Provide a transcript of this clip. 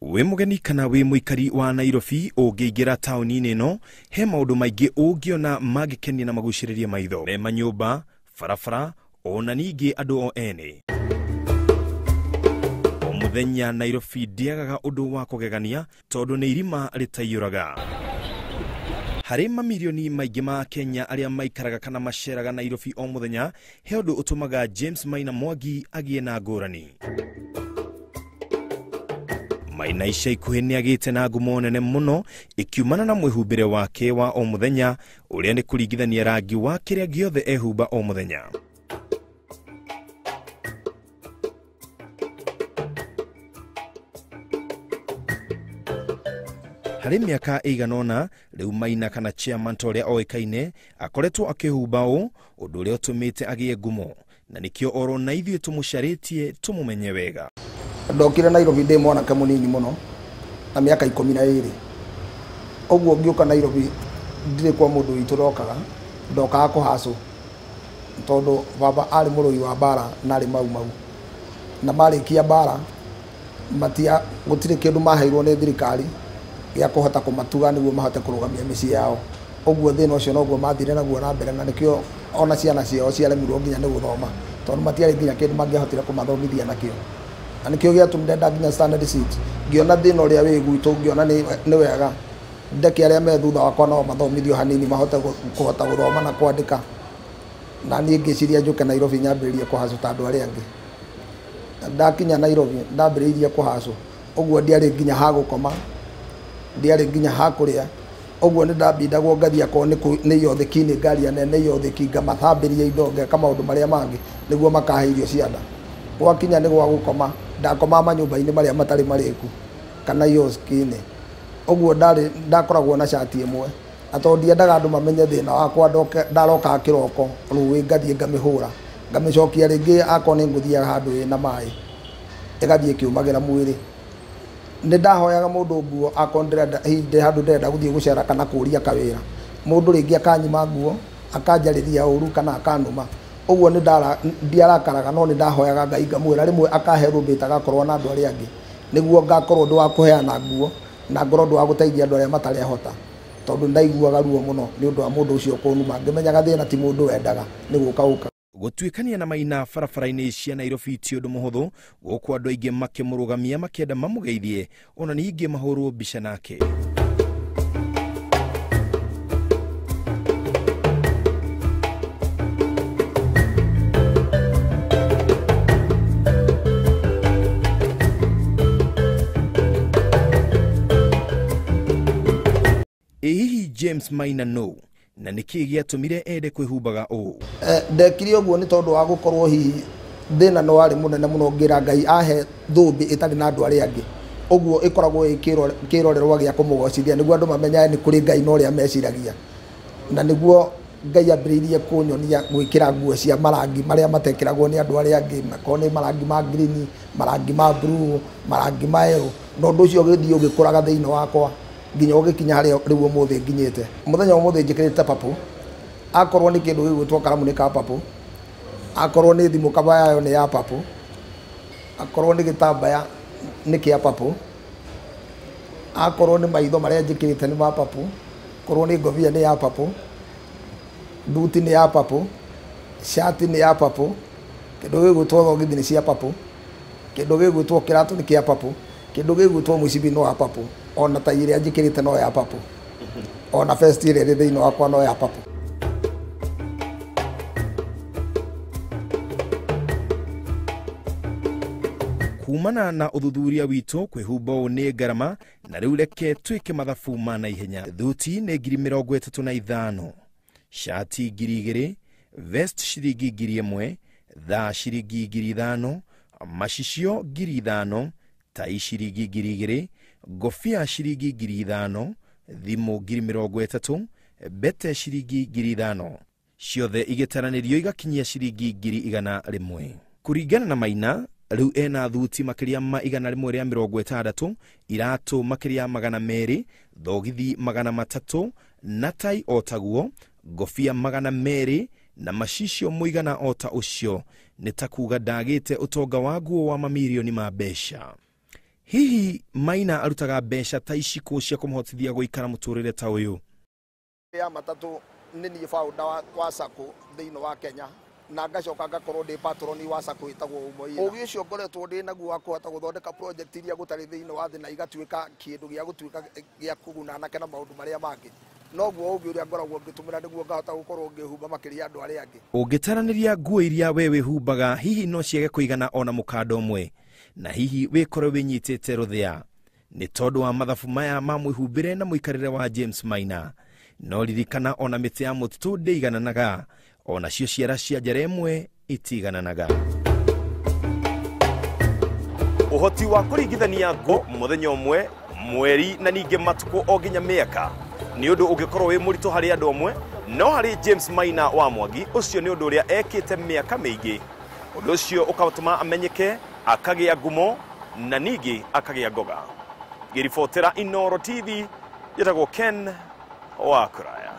Wĩ mũgeni kana wĩ mũikari wa Nairobi ũngĩingĩra taũni-inĩ ĩno, he maũndũ maingĩ ũngĩona mangĩkenia na magucĩrĩrie maitho. Me manyũmba, barabara, ona ningĩ andũ o ene. O mũthenya Nairobi ndĩagaga ũndũ wa kũgegania tondũ nĩ irima rĩtaiyũraga. Harĩ mamirioni maingĩ ma Kenya arĩa maikaraga kana maceraga Nairobi o mũthenya, he ũndũ ũtũmaga James Maina Mwangi agĩe na ngũrani. Maina ica ikuhĩ nĩ agĩte na ngumo nene mũno ĩkiumana na mwĩhumbĩre wake wa o mũthenya ũrĩa nĩ kũringithania rangi wa kĩrĩa gĩothe ehumba o mũthenya. Harĩ mĩaka ĩigana ũna rĩu Maina kana chairman ta ũrĩa oĩkaine akoretwo akĩhumba ũũ, ũndũ ũrĩa ũtũmĩte agĩe ngumo, na nĩkĩo oro na ithuĩ tũmũcarĩtie tũmũmenye wega. Ndokire Nairobi ndĩ mwanake mũnini mũno na mĩaka 12. Ũguo ngĩũka Nairobi ndirĩ kwa mũndũ witũ ndokaga, ndokaga kũhacũ tondũ baba arĩ mũrũi wa mbara na arĩ Mau Mau, na marĩkia mbara matia gũtirĩ kĩndũ maheirwo nĩ thirikari gĩa kũhota kũmatuga nĩguo mahote kũrũgamia mĩciĩ yao. Ũguo thĩna ũcio noguo mathire naguo na mbere, na nĩkĩo ona ciana ciao ciaremirwo nginya nĩ gũthoma tondũ matiarĩ nginya kĩndũ mangĩahotire kũmathomithia nakĩo. Na nĩkĩo gĩatũmire nda nginya standard 6 ngĩona thĩna ũrĩa wĩ gwitũ, ngĩona nĩ wega ndeke arĩa me thutha wakwa no mathomithio hanini mahote kũhota gũthoma na kwandĩka. Na niĩ ngĩciria njũke Nairobi nyambĩrĩrie kũhacũ ta andũ arĩa angĩ. Ndakinya Nairobi ndambĩrĩirie kũhacũ, ũguo ndiarĩ nginya ha gũkoma, ndiarĩ nginya ha kũrĩa. Ũguo nĩ ndambindagwo ngathiĩ akorwo nĩ iotheki nĩ ngari nene iotheki, ngamathambĩria indo, ngeka maũndũ marĩa mangĩ nĩguo makahe irio cia nda. Gwakinya nĩ gwa gũkoma, ndakomaga manyũmba-inĩ marĩa matarĩ marĩku kana ioski-inĩ. Ũguo ndakoragwo na cati ĩmwe, na tondũ ndiendaga andũ mamenye thĩna wakwa, ndarokaga kĩroko rũĩ ngathiĩ ngamĩhũra, ngamĩcokia rĩngĩ akorwo nĩ ngũthiaga handũ ĩna maĩ, ĩgathiĩ ĩkĩũmagĩra mwĩrĩ. Nĩ ndahoyaga mũndũ nguo akorwo ndĩrenda, hihi ndĩ handũ ndĩrenda gũthiĩ gũcera kana kũria kawĩra, mũndũ rĩngĩ akanyima nguo, akanjarĩria ũru kana akanuma. Ũguo nĩ ndiarakaraga, no nĩ ndahoyaga Ngai ngamwĩra rĩmwe akahe thũmbĩ itagakorwo na andũ arĩa angĩ, nĩguo ngakorwo ũndũ wa kũheana nguo na ngorwo ũndũ wa gũteithia andũ arĩa matarehota, tondũ ndaiguaga ruo mũno nĩ ũndũ wa mũndũ ũcio kũnuma, ngĩmenyaga thĩna ti mũndũ wendaga nĩ gũka ũka. Gũtuĩkania na Maina barabara-inĩ cia Nairobi ti ũndũ mũhũthũ, gũkũ andũ aingĩ makĩmũrũgamia makĩenda mamũgeithie ona ningĩ mahũrwo mbica nake. Ĩ hihi James Maina no na nĩkĩĩ gĩatũmire ende kwĩhumbaga ũũ? Ndekire ũguo nĩ tondũ wa gũkorwo hihi thĩna nĩ warĩ mũnene mũno, ngĩra Ngai ahe thũmbĩ ĩtarĩ na andũ arĩa angĩ, ũguo ĩkoragwo ĩ kĩrorerwa gĩa kũmũgocithia nĩguo andũ mamenyage nĩ kũrĩ Ngai na ũrĩa meciragia. Na nĩguo Ngai ambĩrĩirie kũnyonia gwĩkĩra nguo cia marangi marĩa matekĩragwo nĩ andũ arĩa angĩ, makorwo nĩ marangi ma green, marangi ma blue, marangi maerũ, na ũndũ ũcio ũgĩthiĩ ũgĩkũraga thĩinĩ wakwa nginya ũgĩkinya harĩa rĩu ũmũthĩ nginyĩte. Mũthenya wa ũmũthĩ njĩkĩrĩte purple, akorwo nĩ kĩndũ gĩgwĩtwo karamu nĩ ka purple, akorwo nĩ thimũ kaba yayo nĩ ya purple, akorwo nĩ gĩtambaya nĩ kĩa purple, akorwo nĩ maitho marĩa njĩkĩrĩte nĩ ma purple, akorwo nĩ ngobia nĩ ya purple, mbuti nĩ ya purple, shati nĩ ya purple, kĩndũ gĩgwĩtwo thogithi nĩ cia purple, kĩndũ gĩgwĩtwo kĩratũ nĩ kĩa purple, kĩndũ gĩgwĩtwo mũcibi no wa purple, ona tai ĩrĩa njĩkĩrĩte no ya purple, ona vest ĩrĩa ĩrĩ thĩinĩ wakwa no ya purple. Kumana na ũthuthuria witũ kwĩhumba ũũ nĩ ngarama, na rĩu reke twĩke mathabu ma naihenya. Thuti nĩ 35,000, shati 2,000, vest ciringi 1,000, thaa ciringi 5,000, macicio 5,000, tai ciringi 2,000, ngobia ciringi 5,000, thimũ 30,000, mbete ciringi 5,000, ciothe igĩtaranĩrio igakinyia ciringi 100,000. Kũringana na Maina, rĩu ena thuti makĩria ma 160, iratũ makĩria 200, thogithi 300, na tai o taguo, ngobia 200, na macicio mũigana o ta ũcio. Nĩ ta kuga ndagĩte ũtonga wa nguo wa mamirioni ma mbeca. Hihi Maina arutaga mbeca ta ici kũ cia kũmũhotithia gũikara mũtũrĩre ta ũyũ? Ya matatũ nĩ niĩ founder wa SACCO thĩinĩ wa Kenya, na ngacoka ngakorwo ndĩ patron wa SACCO ĩtagwo Umoja. Ũgĩ ũcio ngoretwo ndĩ naguo wa kũhota gũthondeka project iria gũtarĩ thĩinĩ wa thĩ na igatuĩka kĩndũ gĩa gũtuĩka gĩa kũguna anake na maũndũ marĩa mangĩ, noguo ũgĩ ũrĩa ngoragwo ngĩtũmĩra nĩguo ngahota gũkorwo ngĩhumba makĩria andũ arĩa angĩ. Ũngĩtaranĩria nguo iria we wĩhumbaga hihi no ciage kũigana ona mũkanda ũmwe, na hihi wĩkore wĩnyitĩte rũthĩa nĩ tondũ wa mathabu maya ma mwĩhumbĩre na mũikarĩre wa James Maina. No ririkana ona mĩtĩ ya mũtitũ ndĩigananaga, ona cio ciara cia njara ĩmwe itigananaga. Ũhoti wa kũringithania nguo mũthenya ũmwe, mweri na ningĩ matukũ o nginya mĩaka nĩ ũndũ ũngĩkorwo wĩ mũritũ harĩ andũ amwe, no harĩ James Maina wa Mwangi ũcio nĩ ũndũ ũrĩa ekĩte mĩaka mĩingĩ. Ũndũ ũcio ũgatũma amenyeke, akagĩa ngumo na ningĩ akagĩa ngoga. Ngĩribotera Inooro TV, njĩtagwo Ken wa Kũraya.